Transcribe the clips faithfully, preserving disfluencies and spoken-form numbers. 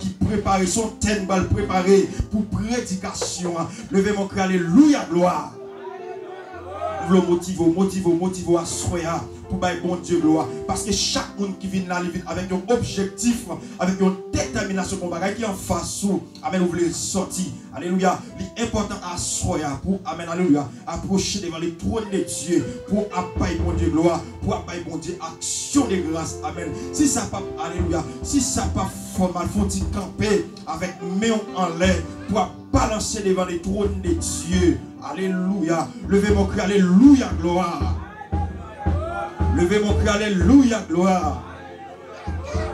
ki prepare, se yon tè n pral prepare pou predikasyon an. Leve men w, kri alelouya, glwa. M vle w motive w, motive w, motive w aswè a pou bay Bondye glwa. Paske chak moun ki vin la, li vin avèk yon objektif, avèk yon detèminasyon pou yon bagay ki anfas ou. Amèn, ou vle sòti. Alelouya. Li enpòtan aswè a pou, amèn, alelouya, apwoche devan le trône de Dieu pou ap bay Bondye glwa, pou ap bay Bondye aksyon de gras. Amèn. Si sa p ap, alelouya, si sa p ap fè w mal, fè w ti kanpe avèk men w anlè pou ap balanse devan le trône de Dieu. Alelouya. Leve men w, kri alelouya, glwa. Leve men w, kri alelouya, glwa.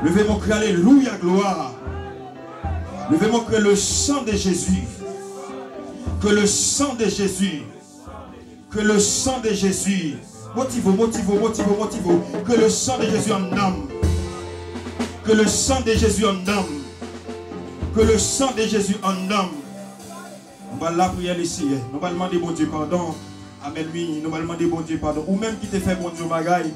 Leve men w, kri alelouya, glwa. Leve men w, kri le sang de Jésus. Que le sang de Jésus. Que le sang de Jésus. Motive w, motive w, motive w, motive w. Que le sang de Jésus anndan m. Que le sang de Jésus anndan m. Que le sang de Jésus anndan m. Nou pral lapriyè le Seyè. Nou pral mande Bondye padon. Amèn, wi. Nou pral mande Bondye padon. Ou menm ki te fè Bondye yon bagay,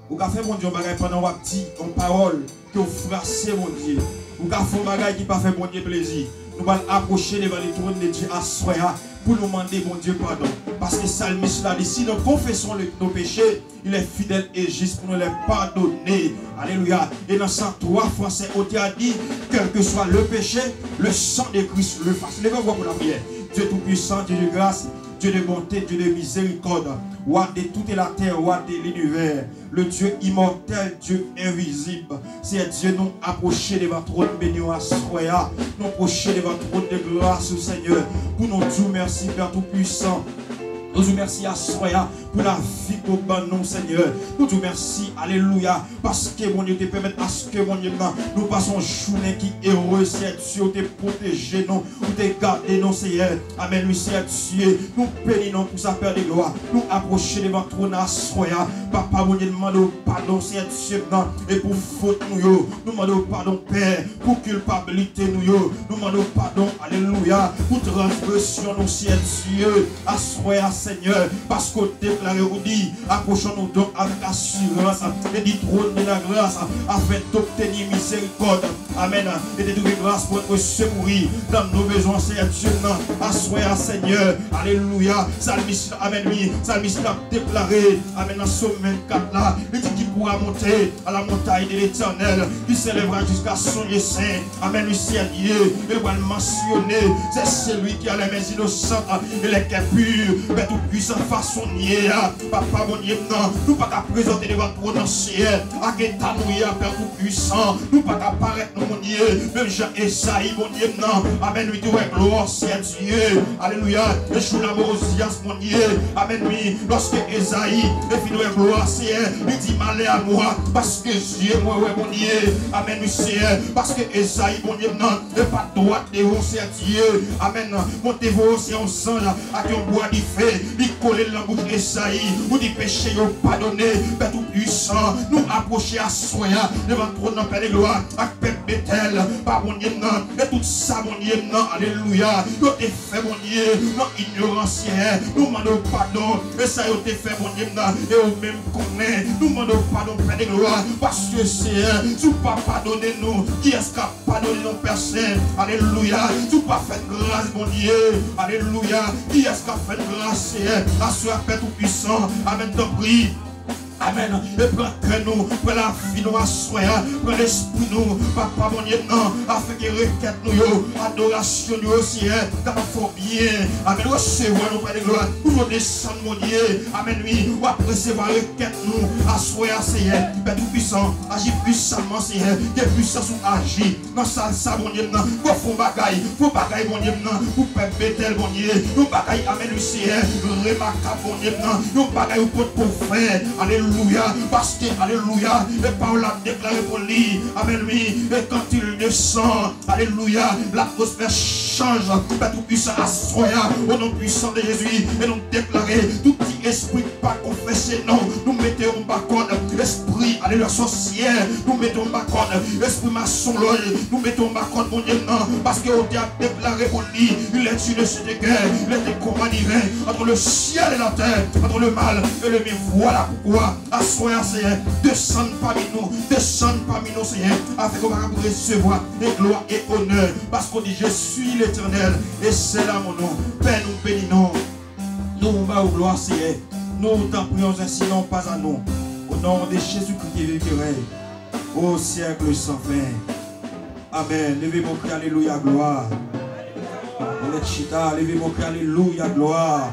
ou ka fè Bondye yon bagay pandan w ap di yon pawòl ke w frase Bondye. Ou ka fè yon bagay ki pa fè Bondye plezi. Nou pral apwoche devan le trône de Dieu aswè a pou nou mande Bondye padon. Paske salmis la di, si nous confessons le- nos péchés, il est fidèle et juste pour nous les pardonner. Alelouya. E nan san twa fransè, otè a di, quel que soit le péché, le sang de Christ l'efface. Leve vwa pou lapriyè. Dieu tout-puissant, Dieu de grâce, Dieu de bonté, Dieu de miséricorde, roi de toute la terre, roi de l'univers, le Dieu immortel, Dieu invisible. Seyè Dye, nou apwoche devan twòn beni w aswè a. Nou apwoche devan twòn de gras ou, Senyè, pou nou di w mèsi, Pè Toupisan. Nou di w mèsi aswè a pou lavi ke w ban nou, Senyè. Nou di w mèsi, alelouya, paske, Bondye, te pèmèt aske, Bondye m nan, nou pase yon jounen ki ere, Seyè Dye, ou te pwoteje nou, ou te gade nou, Seyè. Amèn, wi, Seyè Dye, nou beni non pou sa, Pè de glwa. Nou apwoche devan twòn aswè a. Papa Bondye, nou mande w padon, Seyè Dye m nan, e pou fot nou yo. Nou mande w padon, Pè, pou kilpabilite nou yo. Nou mande w padon, alelouya, pou transgresyon nou, Seyè Dye. Aswè a, Senyè, paske w deklare, ou di, approchons-nous donc avec assurance et du trône de la grâce, afin d'obtenir miséricorde. Amèn. E de trouver grâce pour être secouru dans nos besoins, Seyè Dye m nan. Aswè a, Senyè. Alelouya. Salmis la, amèn, wi. Salmis la ap deklare, amèn, nan Sòm vennkat la, li di, qui pourra monter à la montagne de l'Éternel, qui s'élèvera jusqu'à son lieu saint. Amèn, wi, Seyè Dye. E l pral mansyone, c'est celui qui a les mains innocentes et les cœurs purs. Pè Toupisan, fason n ye a, Papa Bondye m nan, nou pa ka prezante devan twòn nan, Seyè, ak eta nou ye a, Pè Toupisan. Nou pa ka parèt nou, Bondye, menm jan Ezayi, Bondye m nan. Amèn, wi, te wè glwa, Seyè Dye. Alelouya. E jou lamòzyas, Bondye. Amèn, wi. Lòske Ezayi te fin wè glwa, Seyè, li di, malè a mwa, paske zye mwen wè, Bondye. Amèn, wi, Seyè. Paske Ezayi, Bondye m nan, e pa dwat devan w, Seyè Dye. Amèn. Bondye voye yon zanj ak yon bwa dife, li kole l nan bouch Ezayi. Ou di peche yo padone, Pè Toupisan. Nou apwoche aswè a devan twòn nan, Pè de glwa, ak pèp Betèl, pa Bondye m nan, e tout sa, Bondye m nan, alelouya, yo te fè, Bondye, nan inyorans yè. Nou mande w padon e sa yo te fè, Bondye m nan, e ou menm konnen. Nou mande w padon, Pè de glwa, paske, Seyè, si w pa padone nou, kiyès k ap padone nou, Pè Sen? Alelouya. Si w pa fè n gras, Bondye, alelouya, kiyès k ap fè n gras, Seyè? Aswè a, Pè Toupisan, amèn, tanpri. Amèn. E pran kè nou, pran lavi nou aswè a, pran lespri nou, Papa Bondye m nan, afenke rekèt nou yo, adorasyon nou yo, Seyè, kapab fè w byen. Amèn. Resevwa nou, Pè de glwa, pou nou desann, Bondye. Amèn, wi, w ap resevwa rekèt nou aswè a, Seyè. Pè Toupisan, aji pwisaman, Seyè, gen pwisans ou aji nan sal sa, Bondye m nan. Fò fè yon bagay, fè yon bagay, Bondye m nan, pou pèp Betèl, Bondye. Yon bagay, amèn, wi, Seyè, remakab, Bondye m nan. Yon bagay ou pot pou fè. Alelouya. Paske, alelouya, e pawòl la deklare pou li. Amèn, wi. Et quand il descend, alelouya, l'atmosphère chanj, Pè Toupisan, aswè a, o non pwisan de Jezi, e nou deklare tout ti espri k pa konfese non, nou mete yo anba kòd, espri, alelouya, sòsyè, nou mete yo anba kòd, espri masonlòj, nou mete yo anba kòd, Bondye, non, paske ou te ap deklare pou li, il est une sainte guerre, il est un combat divin entre le ciel et la terre, entre le mal et le bien. Vwala poukwa, aswè a, Seyè, desann pami nou, desann pami nou, Seyè, afin ke w kapab resevwa e glwa e onè, paske w di, Je suis l'Éternel, et c'est là mon nom. Pè, nou beni non. Nou ba ou glwa, Seyè. Nou tanpri, yon zen sinon pas à nous. Au nom de Jésus-Christ qui vit, qui règne au siècle sans fin. Amen. Leve men w, kri alelouya, glwa. Ou mèt chita, leve men w, kri alelouya, glwa.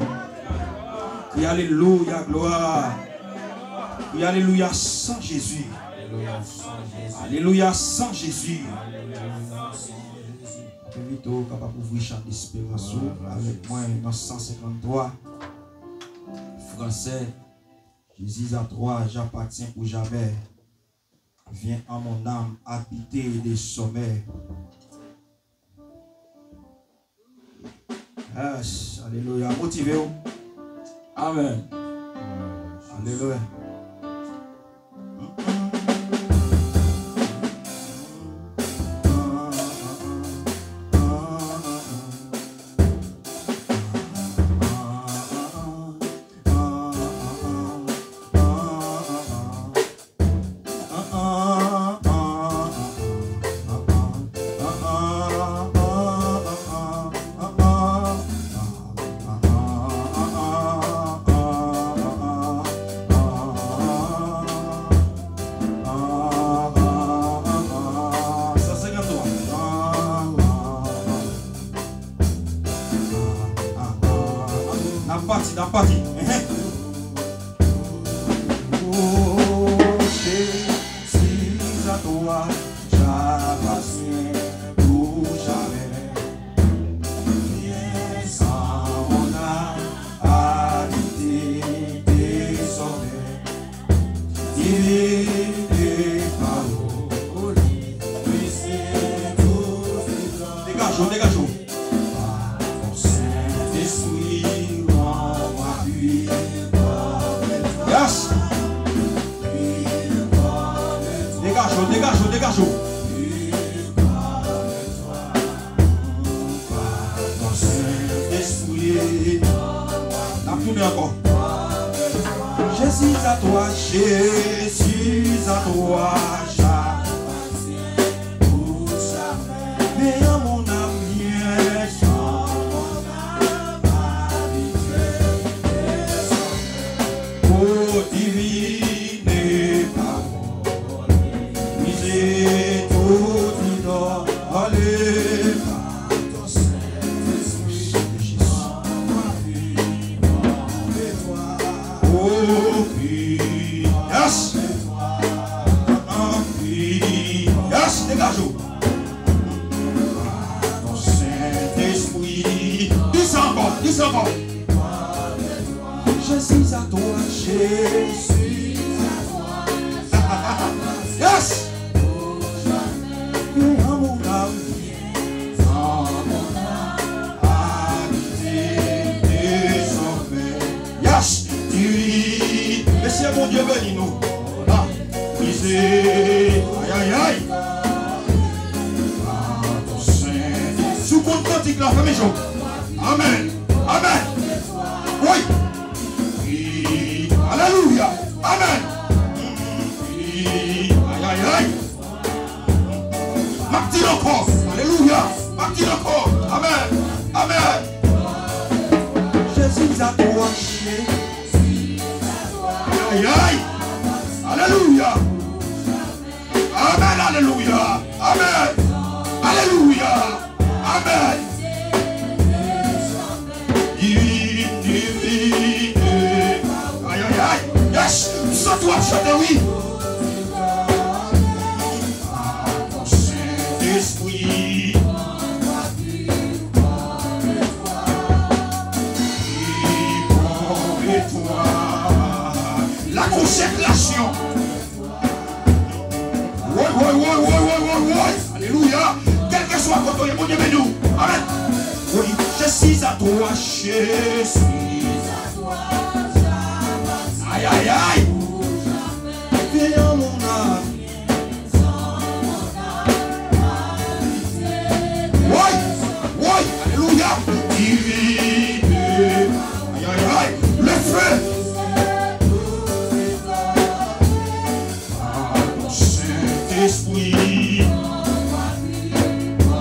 Kri alelouya, glwa. Kri alelouya san Jezi. Alelouya san Jezi. M ap envite w kapab ouvri chan desperans ou avèk mwen nan san senkanntwa, fransè. Jésus, à toi j'appartiens pour jamais. Viens en mon âme habiter désormais. Yes, alelouya. Motive w. Amen. Alelouya. San senkanntwa. N ap pati, n ap pati. Ehe. Oh, Jésus, à toi j'appartiens pour jamais. Viens en mon âme habiter désormais. Divine parole, puisez tout vivant. Dégage-vous, dégage-vous. Par ton Saint-Esprit, rends-moi pur comme toi. Yes. Dégage-vous, dégage-vous, dégage-vous. Par ton Saint-Esprit. N ap tounen ankò. Jésus, à toi, Jésus, à toi j'appartiens pour jamais. Viens en mon âme, viens en mon âme habiter désormais. Oh, divine parole, puisez tout vivant, allez. Oh, pi. Yes. Ah, pi. Yes, dégage-vous. Ton Saint-Esprit. Dis ça encore, dis ça encore. Jésus, à toi, Jésus, à toi. Yes. Viens en mon âme, viens en mon âme habiter désormais. Yes, diri. Mesye, Bondye beni nou. Ah, brise. Ay, ay, ay. Si w konn kantik la, fèmen je w. Amen. Amen. Wi. Alelouya. Amen. Ay, ay, ay. M ap di l ankò. Alelouya. M ap di l ankò. Amen. Amen. Jésus, à toi, Jésus, à toi. Ay, ay. Alelouya. Amen. Alelouya. Amen. Alelouya. Amen. Divine, divine. Ay, ay, ay. Yes. M santi w ap chante, wi. Sentespri. Toi, Jésus. Ay, ay, ay. Viens, mon âme. Woy, woy, alelouya. Divine. Ay, ay, ay. Le feu. Par ton Saint-Esprit.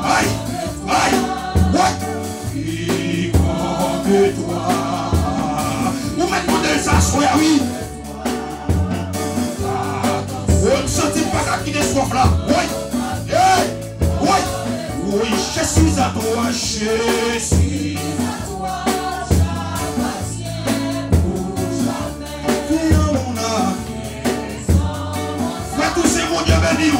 Ay, ay, woy. Qui comme toi. Ou mèt mande l sa aswè a, wi. Woy, m santi m pa ka kite swaf la. Woy. Hey. Woy. Woy, je suis à toi, Jésus. Viens, mon âme. Frè Tousen, Bondye beni w.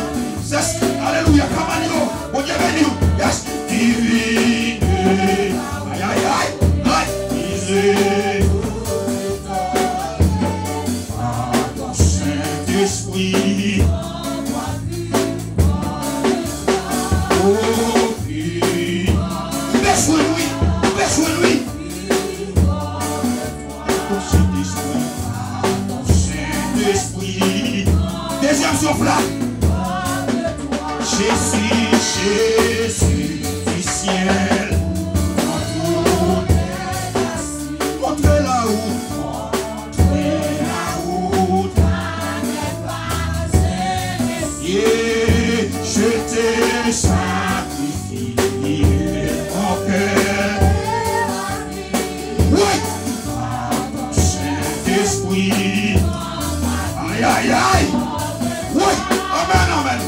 Sès, alelouya, kabanyo, Bondye beni w. Yes, divine. Ay, ay, ay, ay, miséricorde. Par ton Saint-Esprit. Oh, oui. Ou bezwen l, wi. Ou bezwen l, wi. Ton Sentespri, ton Sentespri. Dezyèm swaf la. Jésus, Jésus du ciel, montre la route, montre la route. Et je te sacrifie mon cœur. Wi! Sentespri. Ay, ay, ay! Wi! Amèn, amèn!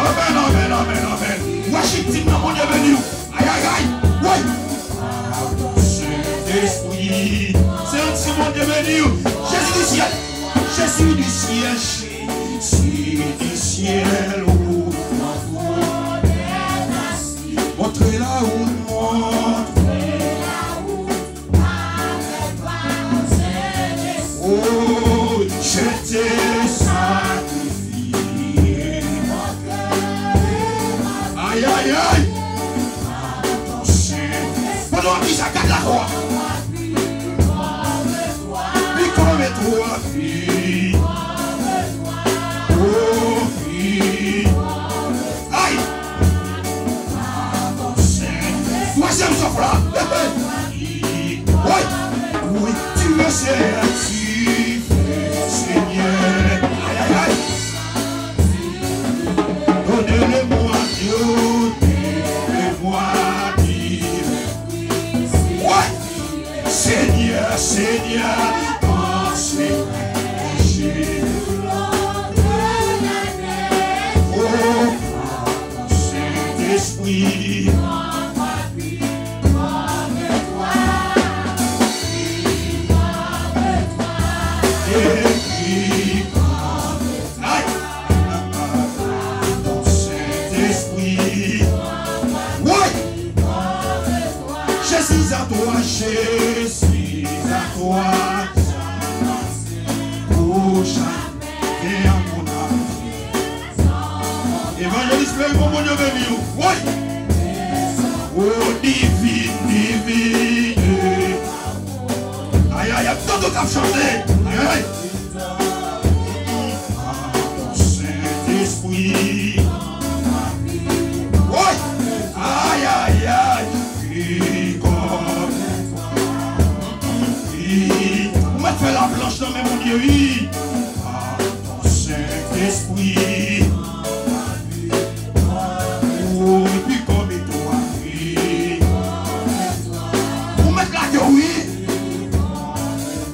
Amèn, amèn, amèn, amèn! Wè, chit tim nan, Bondye beni w! Ay, ay, ay! Wi! Sentespri. Sentespri, Bondye beni w! Jezi di syèl! Jezi di syèl! Sidi syèl ou, montre la ou, montre la ou. Oh, je te sacrifie. Ay, ay, ay. Pandan w ap di sa, gad lakò a. Pi kòm etwal. Oh, pi. Ay! Twazyèm swaf la. Woy! Woy! Tu veux, Seigneur, tu veux, Seigneur. Ay, ay, ay! Donne-le-moi, Dieu, donne-le-moi, Dieu. Woy! Seigneur, Seigneur, enseigne-moi. Oh, Saint-Esprit. Esprit. Ay! Ton Sentespri. Woy! Je suis à toi, je suis à toi. Pour jamais mon âme. Evanjelis Flerimon, Bondye beni w. Woy! Oh, divine, divine. Ay, ay, ay, tout, tout ap chante. Ay, ay, ay. Sentespri. Woy! Ay, ay, ay. Pi kòm. Pi. Ou mèt fè laplanch nan men Bondye, wi. Ton Sentespri. Ou pi kòm etwal. Ou mèt lage, wi.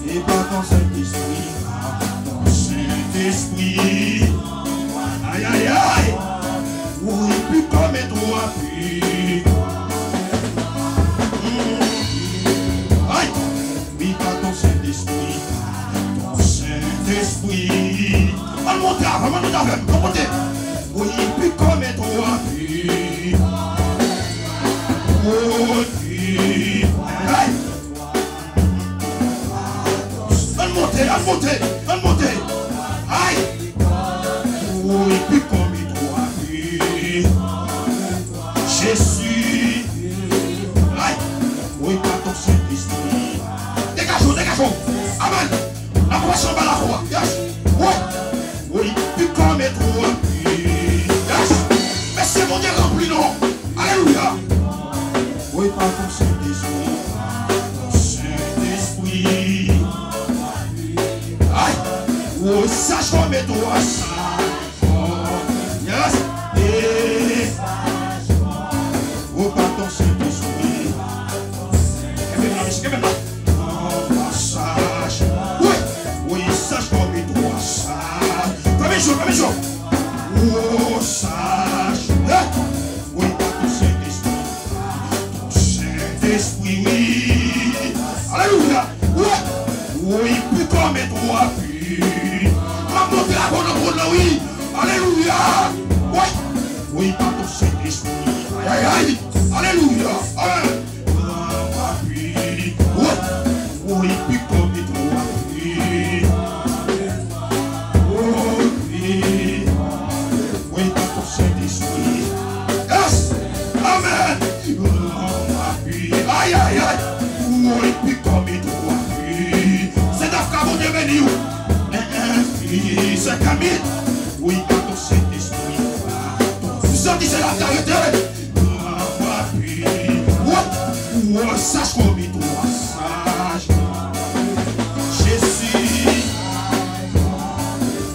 E pa ton Sentespri, pa ton Sentespri. Ay, ay, ay. Par ton Saint-Esprit. Kenbe m la, mesye, kenbe m la. Rends-moi sage. Wi, wi, sage comme toi, sage. Fèmen je, fèmen je. Oh, sage. Hein? Wi, par ton Saint-Esprit. Ton Saint-Esprit, wi. Alelouya. Wi, wi, pi kòm etwa pi. M ap monte avè w nan twòn nan, wi. Alelouya. Wi, wi, par ton Saint-Esprit. Ay, ay, ay. Alelouya. Amen. Wi, wi, pi kòm etwa pi. Wi, wi, par ton Saint-Esprit. Yes. Amen. Ay, ay, ay. Wi, pi kòm etwa pi. Sentespri, Bondye beni w. Sentespri. Wi, par ton Saint-Esprit. Sentespri, se la k ta rete. Wi, wi, sage kòm etwa sage. Jezi.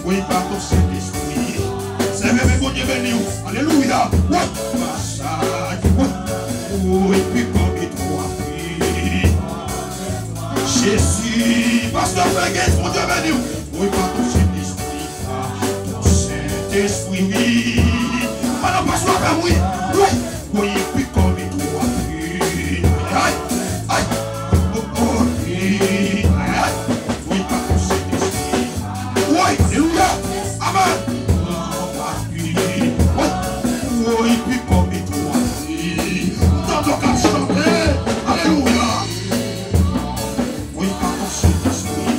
Wi, par ton Saint-Esprit. Sentespri, Bondye beni w. Alelouya. Wi, sage. Wi, wi, pi kòm etwa pi. Jezi. Pastè Fegez, Bondye beni w. Wi, par ton Saint-Esprit. Ton Sentespri, wi. Madan, pase w avè m, wi. Wi, wi, pi kòm etwa pi. Ay, ay. Oh, oh, wi. Ay, ay. Wi, par ton Sentespri. Wi, alelouya. Amen. Wi, wi, pi kòm etwa pi. M tande w k ap chante. Alelouya. Wi, par ton Sentespri.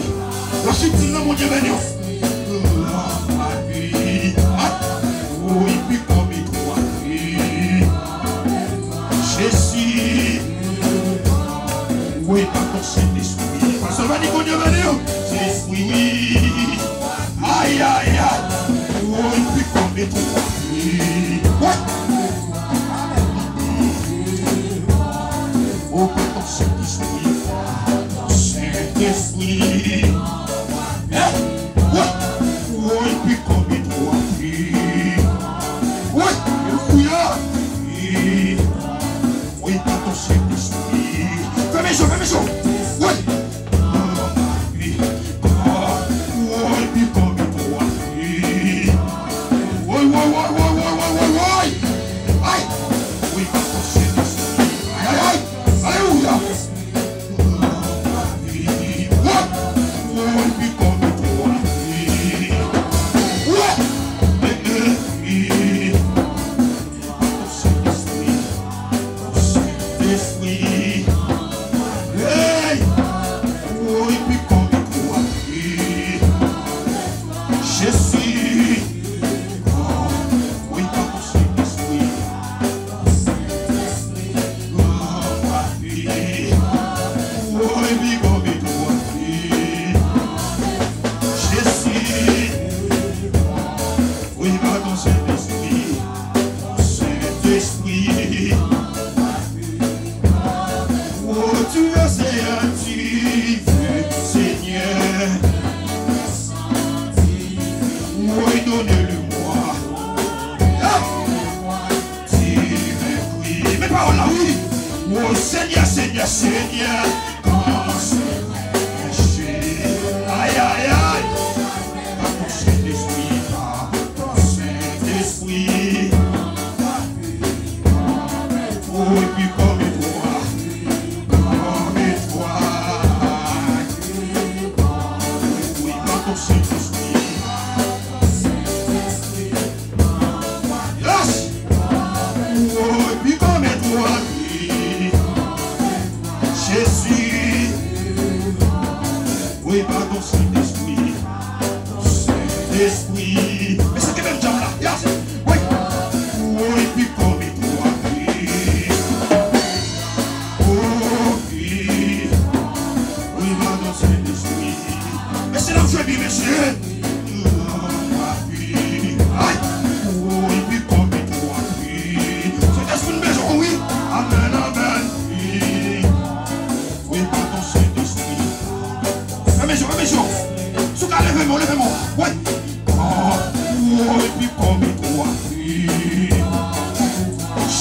Washington nan, Bondye beni w. Wi, pi kòm etwa pi. Jezi. Wi, par ton Sentespri. Pastè Vani, Bondye beni w. Sentespri, wi. Ay, ay, ay. Wi, pi kòm etwa pi. Wi. Oh, par ton Saint-Esprit, ton Saint-Esprit. Eh, wi, wi, pi kòm etwa pi. Wi, alelouya. Wi, par ton Saint-Esprit. Fèmen je w, fèmen je w. Wi. Wi, pi kòm etwa pi. Wi, wi, wi. Ay. Wi, par ton Saint-Esprit. Ay, ay, ay. Alelouya. Wi, pi kòm etwa pi. Wi. Sentespri, Sentespri, hey, woy, pi kòm etwa pi. Jezi, woy, pa ton Sentespri, woy, pi kòm etwa pi. Jezi. Wi, pa ton Sentespri, Sentespri. Oh Dieu, Seigneur, tu veux, Seigneur. Oui, donne-le-moi. Ah! Divin cri. Men pawòl la, wi. Oh Seigneur, Seigneur, Seigneur. Quand Ay, ay, ay. Pa ton Sentespri, pa ton Sentespri. Wi, pi kòm etwa, kòm etwa. Wi, pa ton Sentespri. Yes! Wi, pi kòm etwa pi. Jezi. Wi, pa ton Sentespri. Sentespri. Mesye, kenbe m djanm la. Yes. Wi. Wi, pi kòm etwa pi. Oh, wi. Wi, pa ton Sentespri. Mesye, n ap jwe byen, mesye. Ay! Woy, pi kòm etwa pi. Sentespri, m bezwen w, wi. Amèn, amèn. Wi, pa ton Sentespri. Fèmen je w, fèmen je w. Si w ka leve men w, leve men w. Wi. Woy, pi kòm etwa pi.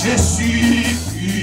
Jezi, pi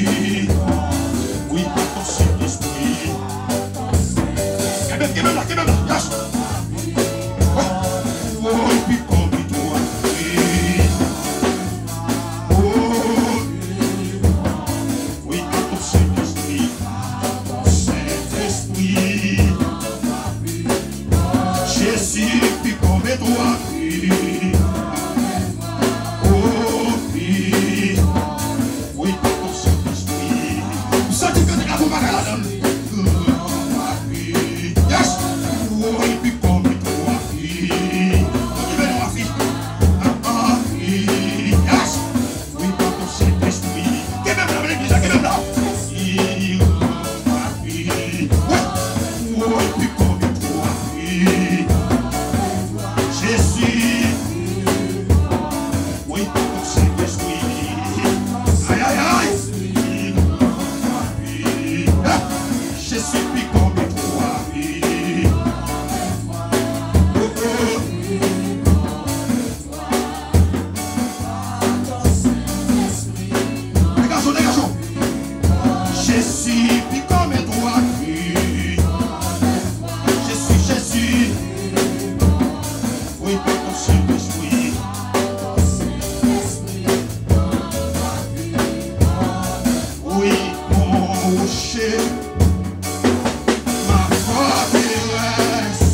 Ma forteresse,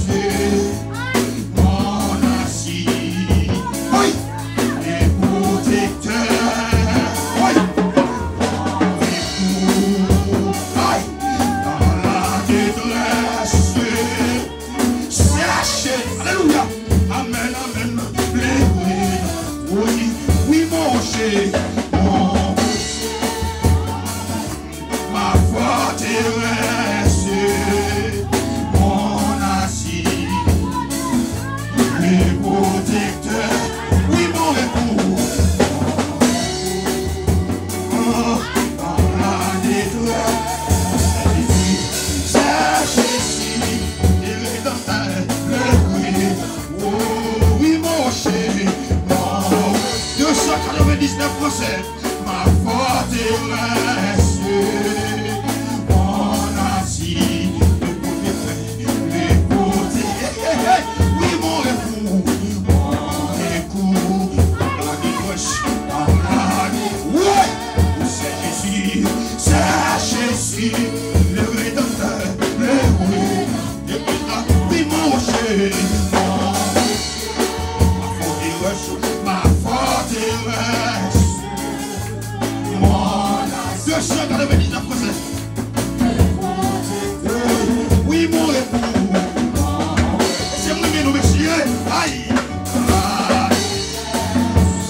mon asile, oui, et protecteur, oui, et pour, aïe, dans la détresse, cherchez, alléluia, amen, amen, plede, oui, oui, mon rocher, mon rocher. Ma forteresse, mon asile, le protecteur, oui, mon recours. Dans la détresse, c'est Jésus, c'est Jésus, le Rédempteur, le Roi. Oh, oui, mon rocher, mon deux cent quatre-vingt-dix-neuf français. Ma forteresse, mon asile, le protecteur, le protecteur, oui, mon recours, mon recours, la détresse, la, ouais, c'est Jésus, c'est Jésus, le Rédempteur, le Roi, le Rédempteur, oui, mon rocher, mon Ma forteresse, ma forteresse. Mon deux cent quatre-vingt-dix-neuf français. Oui, mon recours. Se mwen menm, mesye. Aïe. Aïe.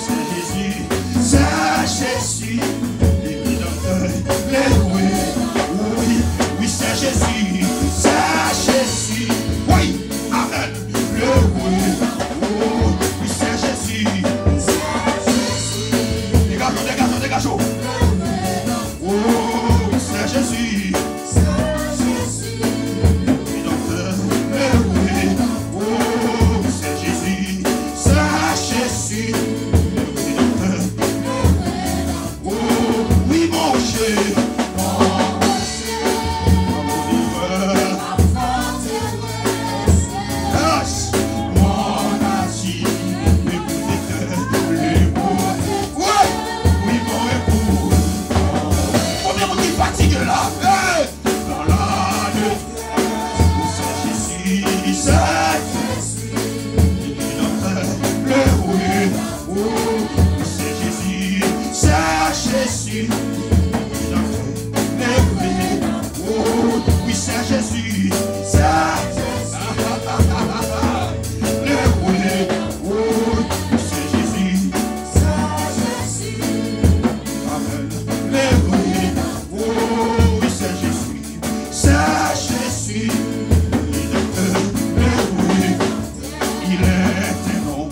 C'est Jésus, c'est Jésus. Le Rédempteur, le Roi. Oui, oui, c'est Jésus, c'est Jésus. Oui, amen. Le Roi. Oh, oui, c'est Jésus. Dégage-w, dégage-w, dégage-w. Oh, oui, c'est Jésus. Le Rédempteur, le Roi. Oh, oui, c'est Jésus. C'est Jésus. Le Rédempteur. Oh, oui, mon rocher. Mon rocher. Mon délivre. Yes. Mon asile. Le protecteur. Le protecteur. Oui. Oui, mon recours. Konbyen moun ki fatige la? Hey! Dans la détresse, c'est Jésus, c'est Jésus, le Roi. Oh, c'est Jésus, c'est Jésus, le Roi. Oh, oui, c'est Jésus, c'est Jésus, le Roi. Oh, c'est Jésus, c'est Jésus. Amen. Le Roi. Oh, oui, c'est Jésus. C'est Jésus, le Roi. Il est un nom,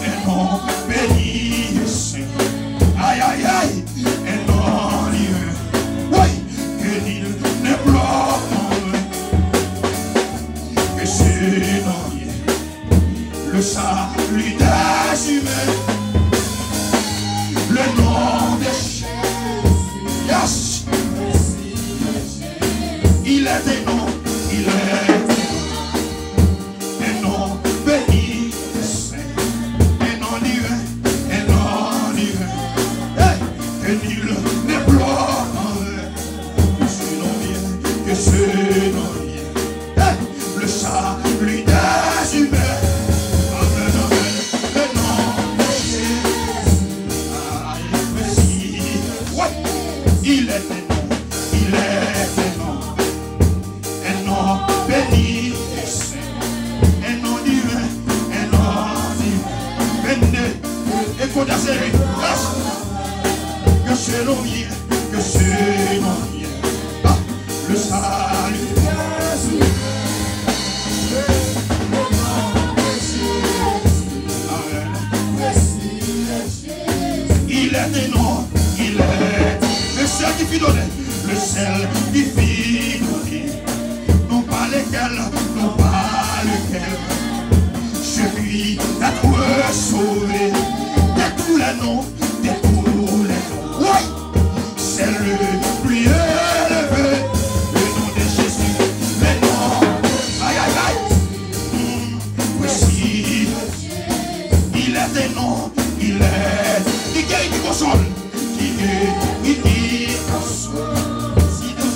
un nom béni et saint. Aïe, aïe, aïe, un nom divin. Oui, que nul ne bloque en vain. Que ce nom est le salut des humains. Le nom de Jésus. Yes. Il est un nom, il est un nom béni et saint. Un nom divin, un nom divin. Hey, que nul ne bloque en vain. Que ce nom vient, que ce nom vient. Hey, le salut des humains. Amen, amen. Le nom de Jésus. Ah, merci. Ouais. Il est un nom, il est un nom. Un nom béni et saint. Un nom divin, un nom divin. Béni. Écoute à celui. Yes. Que ce nom vient, que ce nom vient. Ah. Le salut. Amen. Il est un nom, il est le seul qui fut donné, le seul qui fut donné, non pas lequel, non pas lequel, celui d'être sauvé de tous les noms, de tous les noms. Oui, c'est le plus élevé, le nom de Jésus, le nom. Aïe, aïe, aïe. Mm, oui, si. Il est un nom, il est. Qui guérit, qui console, qui guérit, qui console. Si de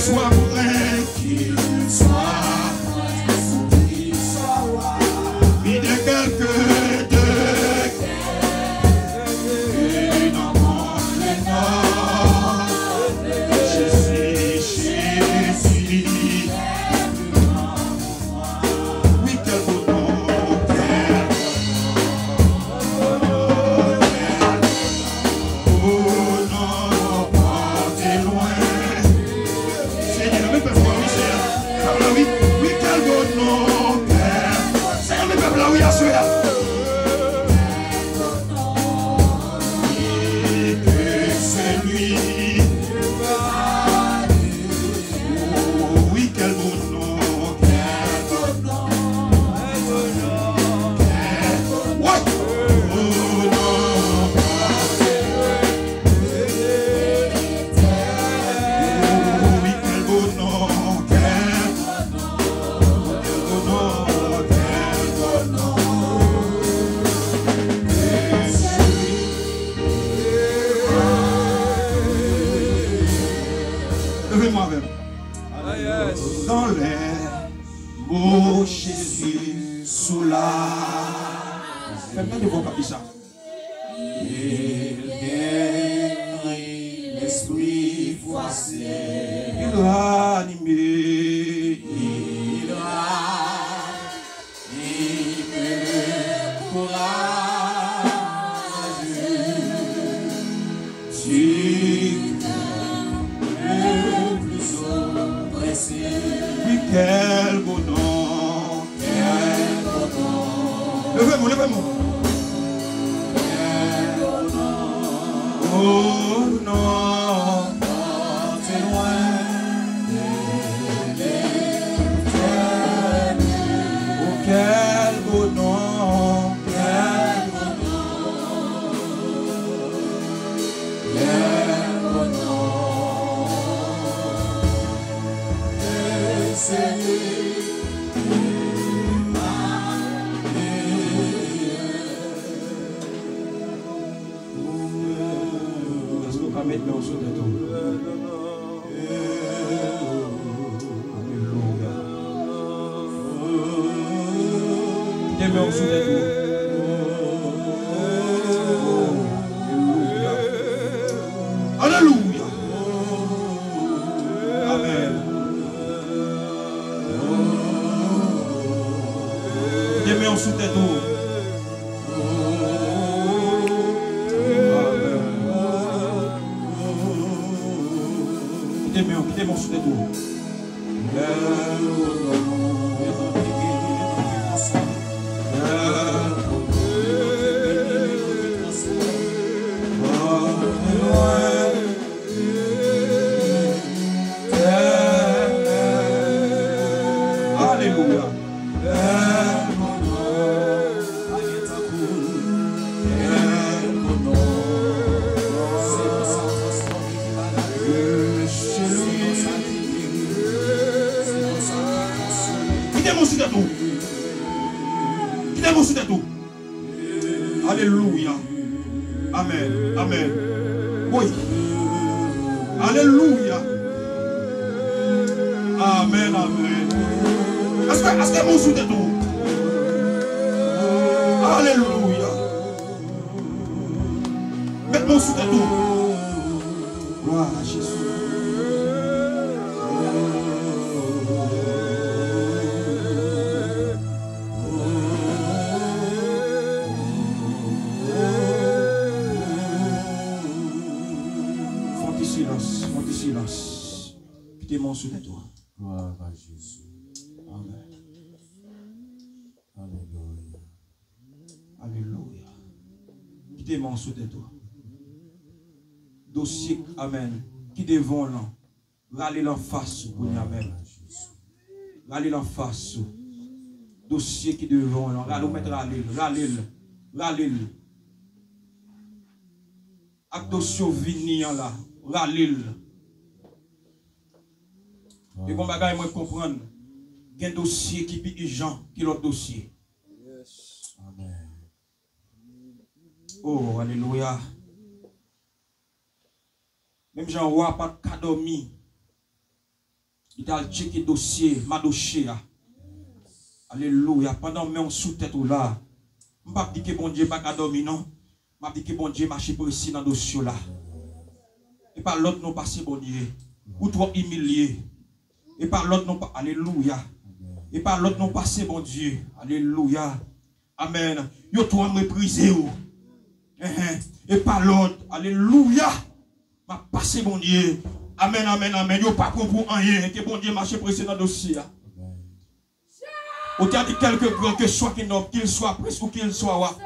Soit prêt qu'il soit, fidèle quelque de et non mon nom. Jésus, Jésus. Oui, quel beau nom, quel beau nom, quel beau nom. Oh non, pas de loin. Senyè, men pèp la, wi, Senyè. Pèp la, wi. Wi, kèl bon non, Pè. Senyè, men pèp la, wi, aswè a. Wi, ke se li. Oh, wi, kèl bon non, kèl bon non. Kèl bon non. Wi. Oh, non. Leve men w avè m. Dans les mots Jésus sous la. Fè m tande vwa w k ap di sa. Il guérit l'esprit froissé. Il ranime. Il ranime le courageux. Du cœur le plus oppressé. Wi, kèl bon non. Leve men w, leve men w. Oh non. Oh, kèl bon non. Èske w ka met men w sou tèt ou? Alelouya. Kite men w sou tèt ou. Alelouya. Alelouya. Amèn. Kite men w sou tèt ou. Kite men w, kite men w sou tèt ou. Alelouya. Kite men w sou tèt ou. Kite men w sou tèt ou. Alelouya. Amèn. Amèn. Wi. Alelouya. Amèn, amèn. Èske, èske men w sou tèt ou? Alelouya. Met men w sou tèt ou. Glwa a Jezi. Fè yon ti silans, fè yon ti silans. Kite men w sou tèt ou. Glwa a Jezi. Amèn. Alelouya. Alelouya. Kite men w sou tèt ou. Dosye, amèn, ki devan w lan, rale l anfas ou kounye a menm. Rale l anfas ou. Dosye ki devan w lan, rale, ou mèt rale l, rale l, rale l. Ak dosye w vini an la, rale l. E gon bagay mwen konprann, gen dosye ki pi ijan ki lòt dosye. Amèn. Oh, alelouya. Menm jan wa pa t ka dòmi, Li t al tcheke dosye Madoche a. Alelouya. Pandan men w sou tèt ou la, m p ap di ke Bondye pa ka dòmi non. M ap di ke Bondye mache prese nan dosye w la. E pa lòt non pase Bondye. Ou twò imilye. E pa lòt non pa, alelouya. E pa lòt non pase Bondye. Alelouya. Amèn. Yo twò meprize w. Enhen. E pa lòt. Alelouya. M ap pase Bondye. Amèn, amèn, amèn. Yo pa pran pou anyen. Ke Bondye mache prese nan dosye a. Ou te di, quelque grand que soit qu'un homme, qu'il soit prince ou qu'il soit roi,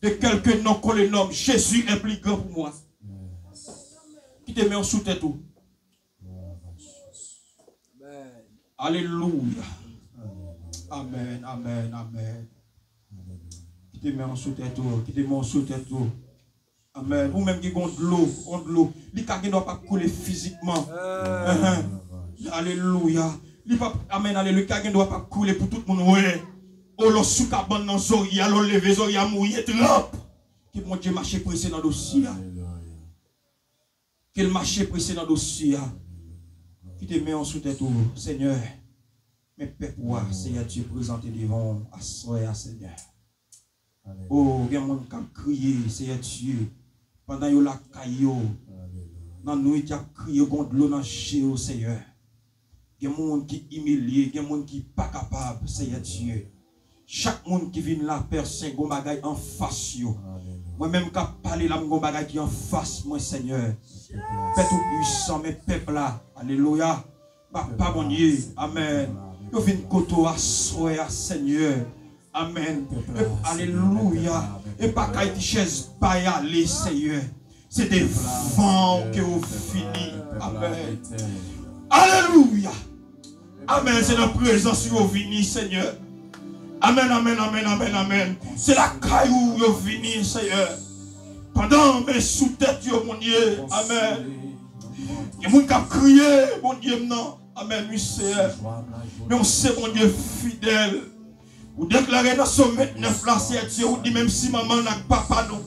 de quelque nom qu'on le nomme, Jésus est plus grand pour moi. Kite men w sou tèt ou. Alelouya. Amèn, amèn, amèn. Kite men w sou tèt ou. Kite men w sou tèt ou. Amèn. Ou menm ki gon dlo, on dlo. Li ka gen dwa p ap koule fizikman. Enhen. Alelouya. Li p ap, amèn, alelouya. Li ka gen dwa p ap koule pou tout moun wè. O lò sou kabann nan zòrye a, lò leve zòrye a mouye trap. Ke Bondye mache prese nan dosye a. Ke l mache prese nan dosye a. Kite men w sou tèt ou, Senyè. Men pèp ou a, Senyè Dye, prezante devan w aswè a, Senyè. O, gen moun k ap kriye, Senyè Dye, pandan yo lakay yo. Nan nwit, y ap kriye, gon dlo nan je yo, Senyè. Gen moun ki imilye, gen moun ki pa kapab, Senyè Dye. Chak moun ki vin la, Pè Sen, gon bagay anfas yo. Mwen menm k ap pale la, m gon bagay ki anfas mwen, Senyè. Pè Toupwisan, men pèp la. Alelouya. Papa Bondye, amèn. Yo vin kote w aswè a, Senyè. Amèn. E, alelouya. E pa kay ti chèz bay ale, Senyè. Se devan w ke yo vini. Amèn. Alelouya. Amèn. Se nan prezans ou yo vini, Senyè. Amèn, amèn, amèn, amèn, amèn. Se lakay ou yo vini, Senyè. Pandan men sou tèt yo, Bondye. Amèn. Gen moun k ap kriye, Bondye m nan. Amèn, wi, Senyè. Men w se Bondye fidèl. Ou deklare nan Sòm vennèf la, Senyè Dye, ou di, menm si manman n ak papa nou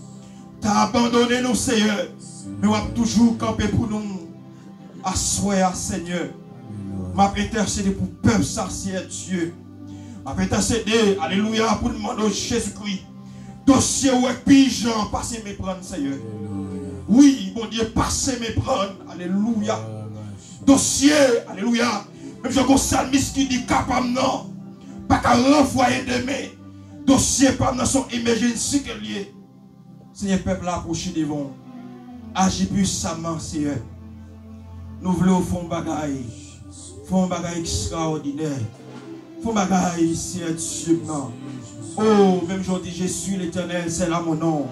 ta abandone nou, Senyè, men w ap toujou kanpe pou nou aswè a, Senyè. M ap entèsede pou pèp sa, Senyè Dye. M ap entèsede, alelouya, pou n mande w, Jezikri, dosye w ak pijan pase meprann, Senyè. Wi, Bondye, pase meprann, alelouya. Dosye, alelouya. Menm jan gon salmis ki di, ka pa m nan pa ka ranvwaye demen. Dosye pa m nan se yon emergency ke l ye. Senyè, pèp la apwoche devan w. Aji pwisaman, Senyè. Nou vle w fè yon bagay. Fè yon bagay ekstraòdinè. Fè yon bagay, Senyè Dye m nan. O, menm jan w di, Je suis l'Éternel, c'est là mon nom.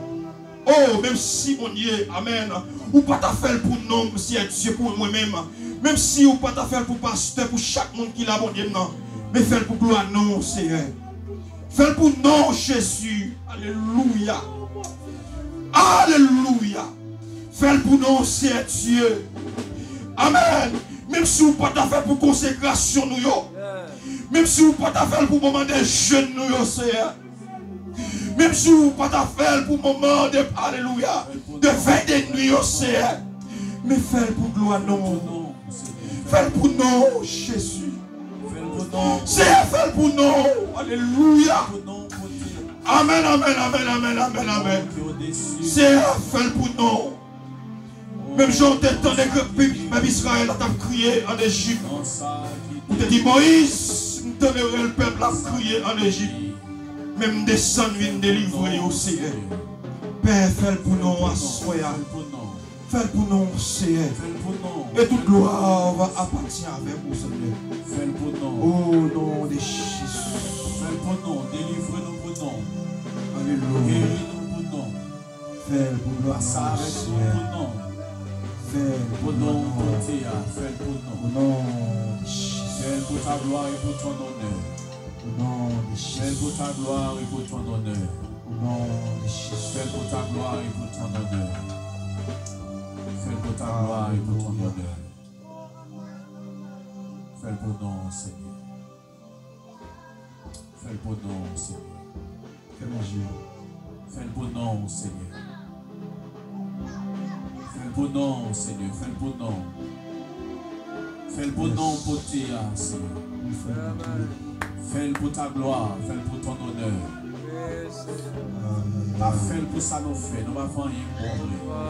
O, menm si, Bondye, amèn, ou pa ta fè l pou non m, Senyè Dye, pou mwen menm, menm si ou pa ta fè l pou pastè, pou chak moun ki la, Bondye m nan, men fè l pou glwa non w, Senyè. Fè l pou non w, Jezi. Alelouya. Alelouya. Fè l pou non w, Senyè Dye. Amèn. Menm si ou pa ta fè l pou konsekrasyon nou yo, menm si ou pa ta fè l pou moman de jèn nou yo, Senyè, menm si ou pa ta fè l pou moman de, alelouya, de vèy de nwi yo, Senyè, men fè l pou glwa non w. Fè l pou non w, Jezi. Senyè, fè l pou non w. Alelouya. Amèn, amèn, amèn, amèn, amèn, amèn. Senyè, fè l pou non w. Menm jan w te tande ke pèp Izrayèl la t ap kriye ann Ejip, ou te di, Moyiz, m tande rèl pèp la ap kriye ann Ejip, men m desann vin delivre yo, Senyè. Pè, fè l pou non w aswè a. Fè l pou non w, Senyè. E tout glwa va apatyen avèk ou, Senyè. O non de Jezi. Fè l pou non w. Delivre nou pou non w. Alelouya. Geri nou pou non w. Fè l pou glwa non w, Senyè. Fè l pou glwa non w. O non de Jezi. Fè l pou ta glwa e pou ton onè. O non de Jezi. Fè l pou ta glwa e pou ton onè. O non de Jezi. Fè l pou ta glwa e pou ton onè. Fè l pou ta glwa e pou ton onè. Fè l pou non w, Senyè. Fè l pou non w, Senyè. Fè manje. Fè l pou non w, Senyè. Fè l pou non w, Senyè. Fè l pou non w. Fè l pou non w pote a, Senyè. Fè l pou ta glwa, fè l pou ton onè. Pa fè l pou sa nou fè, nou pa fè anyen bon vre.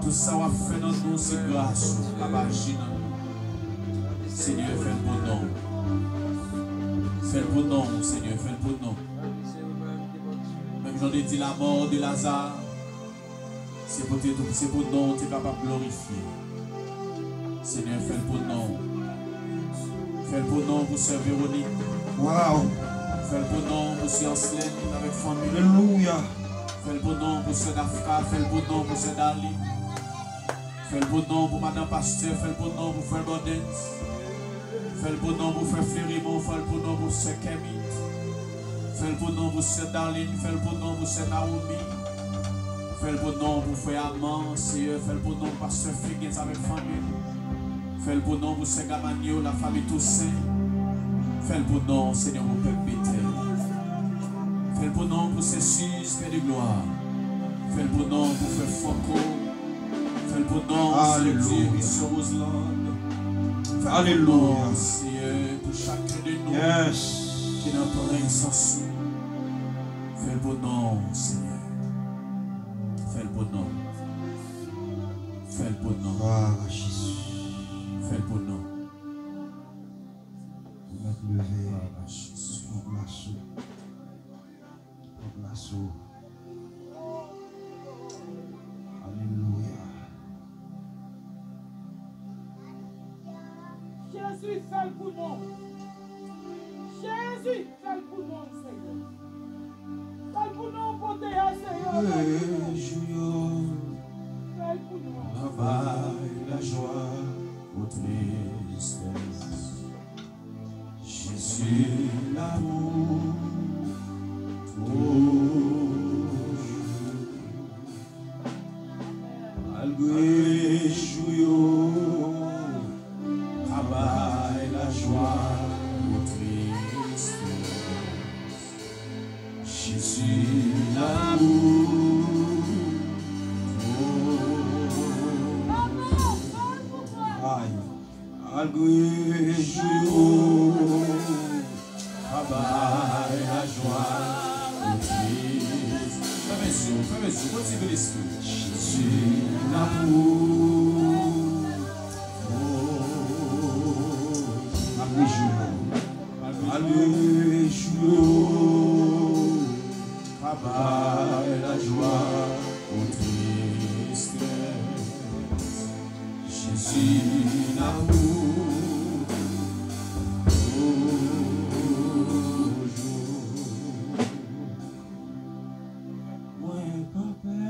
Tout sa w ap fè nan nou, se gras ou k ap aji nan nou. Senyè, fè l pou non w. Fè l pou non w, Senyè, fè l pou non w. Menm jan w te di lamò de Laza, se pou te, se pou non w te kapab glorifye. Senyè, fè l pou non w. Fè l pou non w pou sè Véronique. Wow. Fè l pou non w pou sè Anselin avèk fanmi. Alelouya. Fè l pou non w pou sè Dafka. Fè l pou non w pou sè Darline. Fè l pou non w pou madan pastè. Fè l pou non w pou frè Bordens. Fè l pou non w pou frè Flerimon. Fè l pou non w pou sè Kèmit. Fè l pou non w pou sè Darline. Fè l pou non w pou sè Naomi. Fè l pou non w pou frè Aman, Seyè. Fè l pou non w pou pastè Figens avèk fanmi l. Fè l pou non w pou sè Gamanyo, lafanmi Tousen. Fè l pou non w, Senyè, pou pèp Betèl. Fè l pou non w pou sè Sis, Pè de glwa. Fè l pou non w pou frè Franco. Fè l pou non w, Seyè Dye, pou sè Roseland. Fè l pou non w, Seyè, pou chakun de nou ki nan prezans ou. Fè l pou non w, Senyè. Fè l pou non w. Fè l pou non w. Fè l pou non w. Ou mèt leve. Pran plas ou. Pran plas ou. Alelouya. Jezi, fè l pou non w. Jezi, fè l pou non w, Senyè. Fè l pou non w pote a, Senyè. Fè l pou non w. Fè l pou non w. Pa bay lajwa ou tristès. Jezi la pou toujou. Malgre jou yo ka bay lajwa ou tristès, Jezi la pou toujou. Ay. Malgre jou yo ka bay lajwa ou tris. Fèmen zye w, fèmen zye w, kontinye lespri. Jezi la pou. Malgre jou yo. Malgre jou yo. Pa bay lajwa ou tristès. Jezi la pou toujou. Mwen pa pè.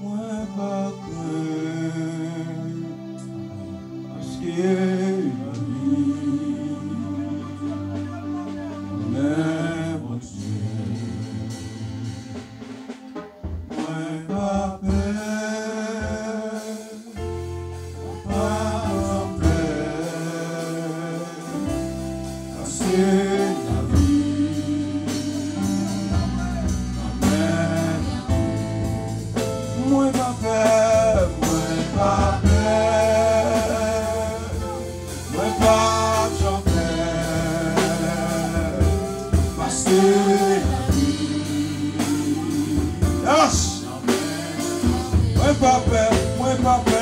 Mwen pa krent, paske nan li, mwen Bondye. Mwen pa pè, mwen pa pè. Paske lavi nan men Bondye. Mwen pa pè, mwen pa pè, mwen p ap janm pè. Paske lavi nan men Mwen pa pè, mwen pa pè,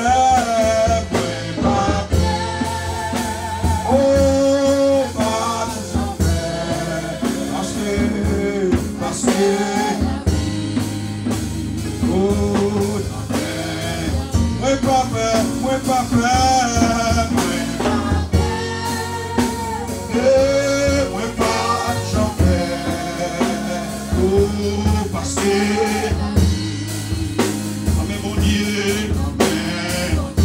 mwen pa pè. Oh, pa janm pè, paske, paske, oh, mwen pa pè, mwen pa pè, mwen pa pè. E mwen pa janm pè. Oh, paske, nan men Bondye, nan men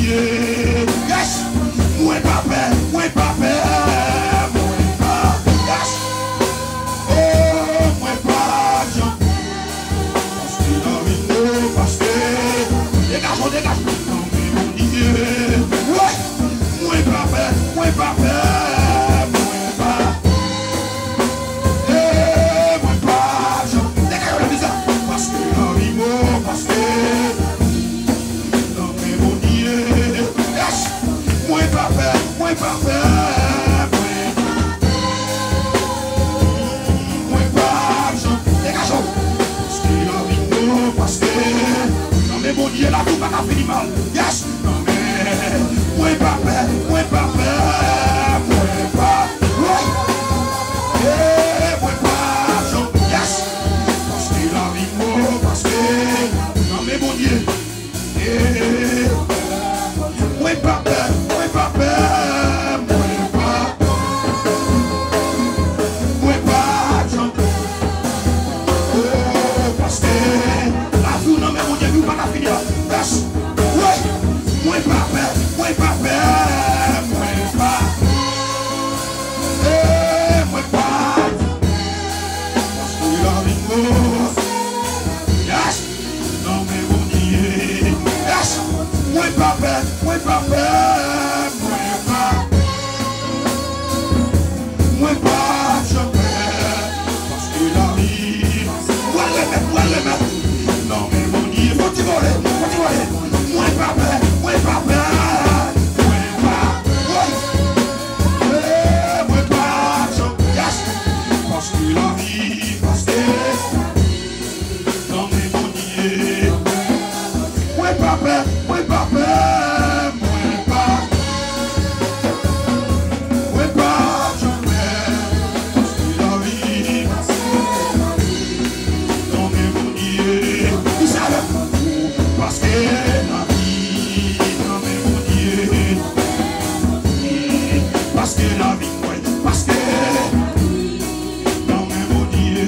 Yes! Mwen pa pè, mwen pa pè, mwen pa, yes! Oh, mwen pa janm. Paske nan vi m, oh, paske. Degaj, oh, degaj. Nan men Bondye. Wi! Mwen pa pè, mwen pa pè, mwen pa. Eh, mwen pa janm. Degaj, oh, nan vi sa. Paske nan vi m, oh, paske. Nan men Bondye. Yes! Mwen pa pè, mwen pa pè, mwen pa pè. Mwen pa janm. Degaje w. Paske lavi m bon, paske nan men Bondye lavi w pa ka fini mal. Yes! Nan men, mwen pa pè, mwen pa pè, mwen pa. Woy! Eh, mwen pa janm. Yes! Paske lavi m bon, paske nan men Bondye. Eh, mwen pa pè, mwen pa pè, mwen pa, mwen pa janm. Oh, paske lavi w nan men Bondye, wi, ou pa ka fini la. Yes. Wi. Mwen pa pè, mwen pa pè, mwen pa. Eh, mwen pa. Paske lavi m, oh. Yes. Nan men Bondye. Yes. Mwen pa pè, mwen pa pè, mwen pa. Mwen pa janm pè. Paske lavi. Mwen remèt, mwen remèt. Nan men Bondye. Fò ti vole, fò ti vole. Mwen pa pè, mwen pa pè. Mwen pa. Woy. Eh, mwen pa janm. Yes. Paske lavi, paske. Nan men Bondye. Mwen pa pè, mwen pa pè, mwen pa. Mwen pa janm pè. Paske lavi, paske lavi. Nan men Bondye. Di sa avè m. Paske lavi, nan men Bondye. Paske lavi, mwen, paske. Nan men Bondye.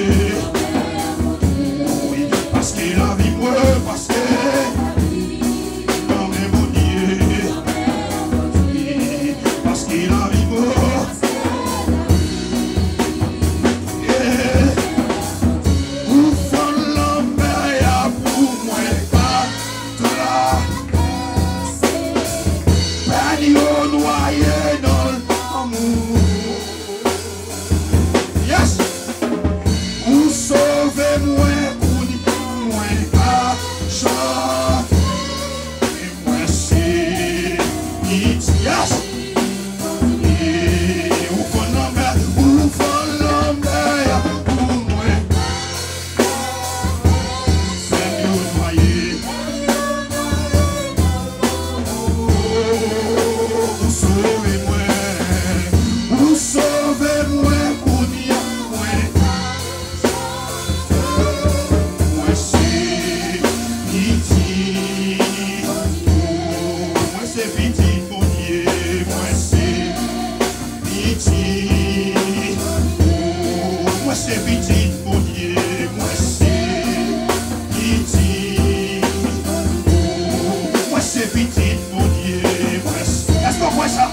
Wi, paske lavi mwen, paske nan men Bondye. Paske lavi mwen. Yeah. Ou fann lanmè a pou mwen pa la. Pèn yo nwaye nan lanmou. Yes! Ou sove mwen kounye a, mwen pa chante, mwen se pitit. Yes! E ou fann lanmè, ou fann lanmè a pou mwen. Pèn yo nwaye. Ou sove mwen, ou sove mwen kounye a, mwen. Mwen se pitit, mwen se pitit Bondye, mwen se pitit. Oh, mwen se pitit Bondye, mwen se pitit. Oh, mwen se pitit Bondye, mwen se. Èske w kwè sa?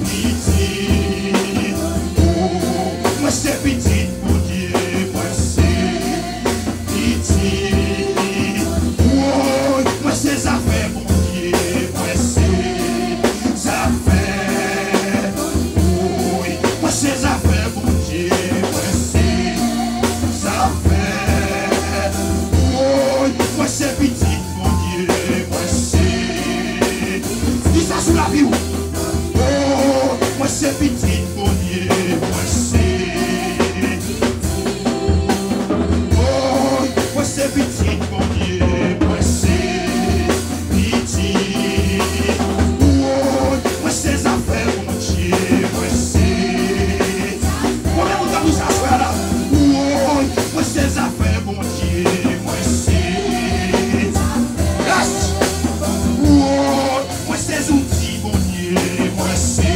Pitit. Oh, mwen se pitit Bondye, mwen se. Pitit. Woy, mwen se zafè Bondye, mwen se zafè. Woy, mwen se zafè Bondye, mwen se zafè. Woy, mwen se pitit Bondye, mwen se. Di sa sou lavi w. Oh, mwen se pitit Bondye, mwen se. Woy, mwen se pitit Bondye, mwen se pitit. Woy, mwen se zafè Bondye, mwen se. Konbyen moun k ap di sa aswè a la? Woy, mwen se zafè Bondye, mwen se. Yes! Woy, mwen se zouti Bondye, mwen se.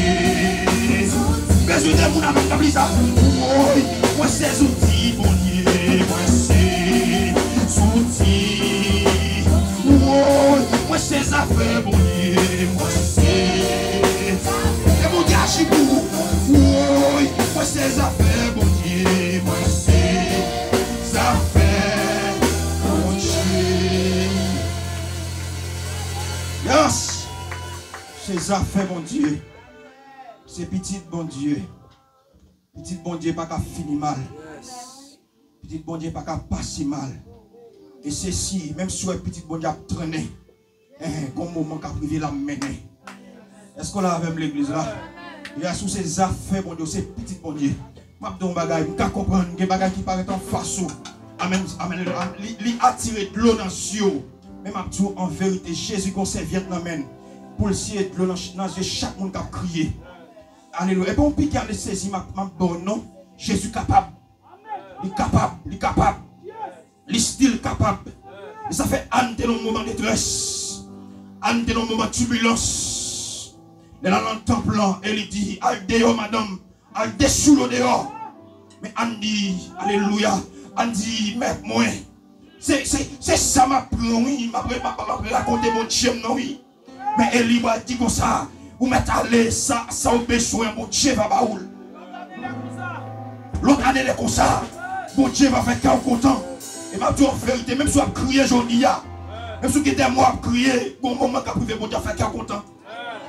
Bezwen de moun avè m k ap li sa. Woy, mwen se zouti Bondye, mwen se zouti. Woy, mwen se zafè Bondye, mwen se. Se zafè Bondye. Se pitit Bondye. Pitit Bondye pa ka fini mal. Pitit Bondye pa ka pase mal. E se si, menm si w wè pitit Bondye ap trennen, eh, gon moman k ap rive l ap mennen. Èske w la avè m, legliz la? Yès, ou se zafè Bondye, ou se pitit Bondye. M ap di w yon bagay, m ka konprann, gen bagay ki parèt anfas ou. Amèn, amèn, amèn. Li, li atire dlo nan zye w. Men m ap di w an verite, Jezi gon sèvyèt nan men l pou l siye dlo nan, nan zye chak moun k ap kriye. Alelouya. Epi yon piki anestezi m ap, m ap ba w non. Jezi kapab. Li kapab. Li kapab. Li still kapab. E sa fè Ann te nan yon moman detrès. Ann te nan yon moman tibilans. Lè l al nan tanp lan e li di, "Al deyò, madanm. Al desoulo deyò." Men Ann di, alelouya. Ann di, "Mèt mwen, se, se, se sa m ap pran, wi. M ap, m ap, m ap rakonte Bondye m nan, wi." Men Eli pral di konsa, ou mèt ale, sa, sa w bezwen, Bondye va ba ou l. Lòt ane lè konsa, Bondye va fè kè w kontan. E m ap di w verite, menm si w ap kriye jodi a, menm si w gen de mwa w ap kriye, gon moman k ap rive, Bondye ap fè kè w kontan.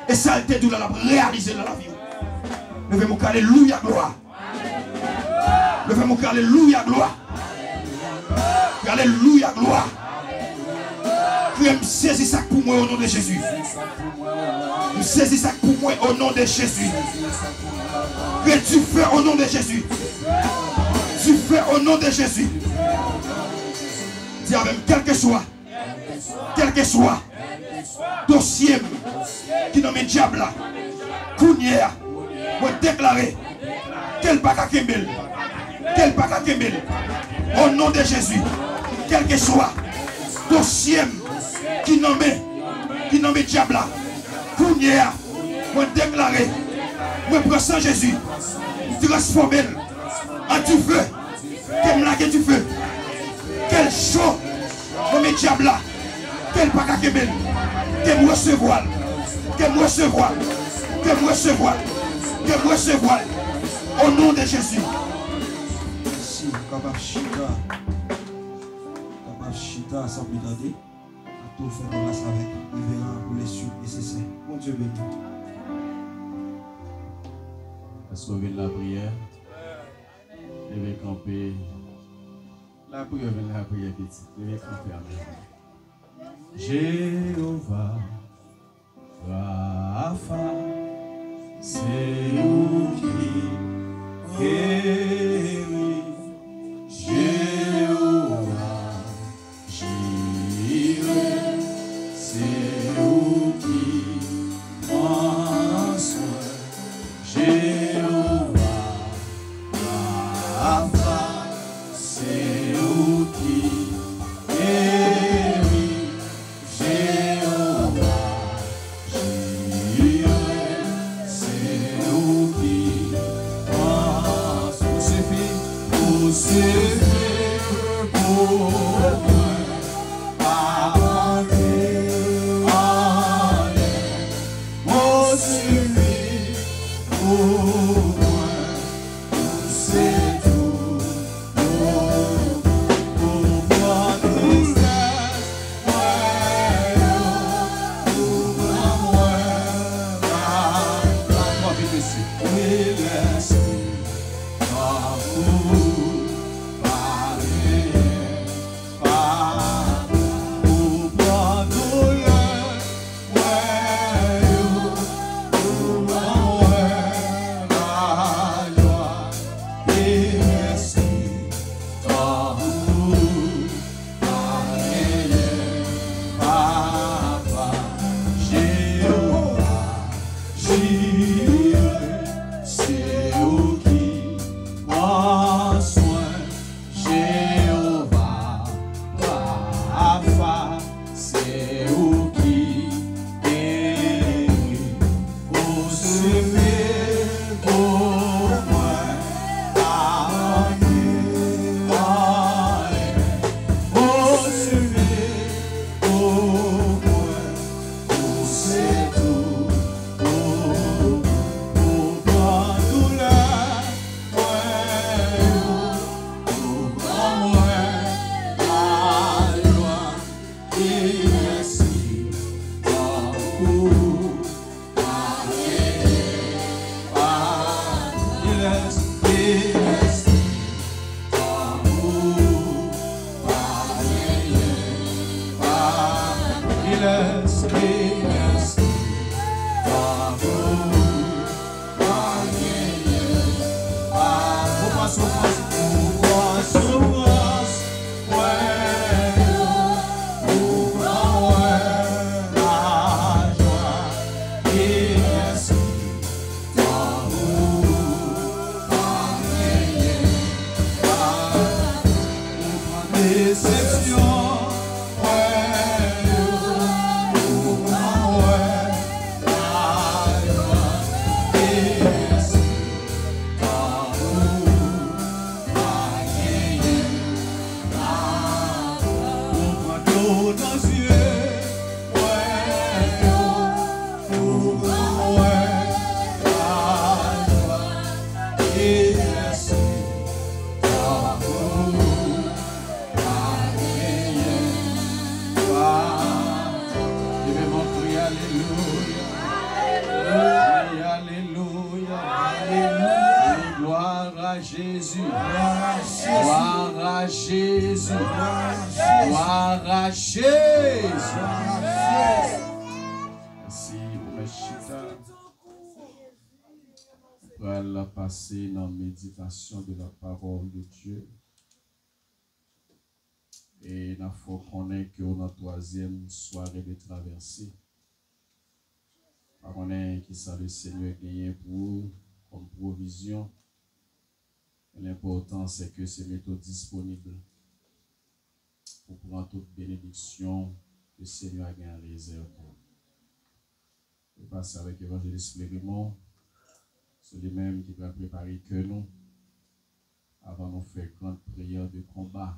E sa l te di w la, l ap reyalize l nan lavi w. Leve men w, alelouya, glwa. Leve men w, alelouya, glwa. Alelouya, glwa. Kriye, m sezi sa k pou mwen, o non de Jezi. M sezi sa k pou mwen, o non de Jezi. Kriye, dife, o non de Jezi. Dife, o non de Jezi. Di avè m, kèlkeswa, kèlkeswa dosye m ki nan men dyab la, kounye a, mwen deklare ke l pa ka kenbe l. Ke l pa ka kenbe l. O non de Jezi, kèlkeswa dosye m ki nan men, ki nan men dyab la, kounye a, mwen deklare, mwen pran san Jezi, m transfòme l an dife. Ke m lage dife. Ke l cho nan men dyab la. Ke l pa ka kenbe l. Ke m resevwa l. Ke m resevwa l. Ke m resevwa l. Ke m resevwa l. O non de Jezi. Si w kapab chita, w kapab chita san pli tande. N ap tou fè gras avèk reveran pou le suite nesesè. Bondye beni. Èske w vin lapriyè? Leve kanpe. Lapriyè vin lapriyè, pitit. Leve kanpe avè mwen. Jewova Rafa, se ou ki geri. Jewova Jire, se ou ki pran swen. Jewova Rafa, se ou ki geri. Jewova Jire, se ou Alelouya. Alelouya. Alelouya. Gloire à Jésus. Gloire à Jésus. Gloire à Jésus. Mèsi, ou mèt chita. Pral pase nan meditation de la parole de Dieu. E n ap fè w konnen ke w nan twazyèm sware de travèse. Pa konnen kisa le Senyè genyen pou ou kòm pwovizyon. Men lenpòtan, se ke se mete w disponib pou pran tout benediksyon ke Senyè a gen an rezèv pou ou. Nou pase avèk Evanjelis Flerimon. Se li menm ki pral prepare kè nou avan nou fè gran priyè de konba.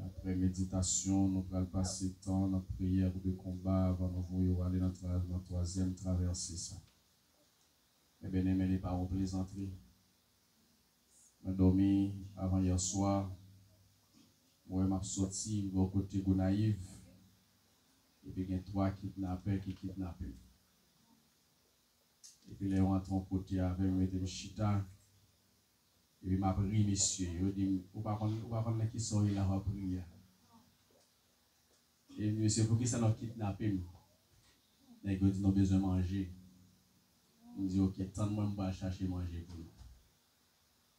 Apre meditasyon, nou pral pase tan nan priyè de konba avan nou voye w ale nan tra-, nan twazyèm travèse sa. Men byeneme, li pa yon plezantri. Mwen dòmi avan yè swa. Mwen wè m ap soti bò kote Gonayiv. Epi gen twa kidnapè ki kidnape m. Epi lè yo antre yon kote avè m, mete m chita. Epi m ap ri mesye. Yo di m, "Ou pa konn, ou pa konn nan kisa w ye la w ap ri a?" E m di, "Mesye, poukisa nou kidnape m?" Nèg yo di, "Nou bezwen manje." M di, "Oke, tann mwen, m pral chache manje pou nou."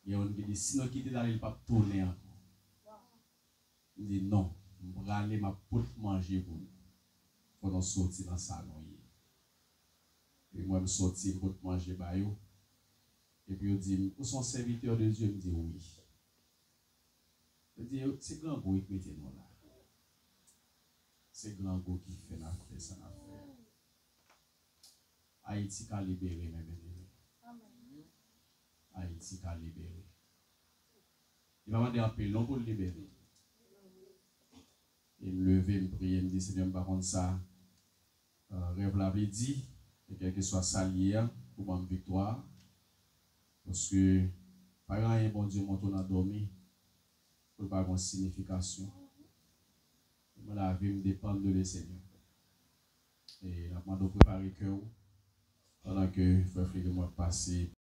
Gen youn ki di, "Si nou kite l ale, li p ap tounen ankò." M di, "Non, m prale, m ap pot manje pou nou. Fò nou soti nan sa nou ye." E mwen, m soti, m pot manje ba yo. Epi yo di m, "Ou se yon sèvitè de Dye?" M di, "Wi." Yo di, "Se grangou ki mete nou la. Se grangou ki fè n ap fè sa n ap fè a." Ayiti ka libere, men byeneme. Ayiti ka libere. Li pa mande anpil non pou l libere. E m leve, m priye, m di, "Senyè, m pa konn sa, euh, rèv la vle di, e kèlkeswa sa l ye a, ou ban m viktwa. Paske pa gen anyen Bondye montre w nan dòmi pou l pa gen yon siyifikasyon. Mwen, lavi m depann de li, Senyè." E n ap mande w prepare kè w pandan ke frè Flerimon ap pase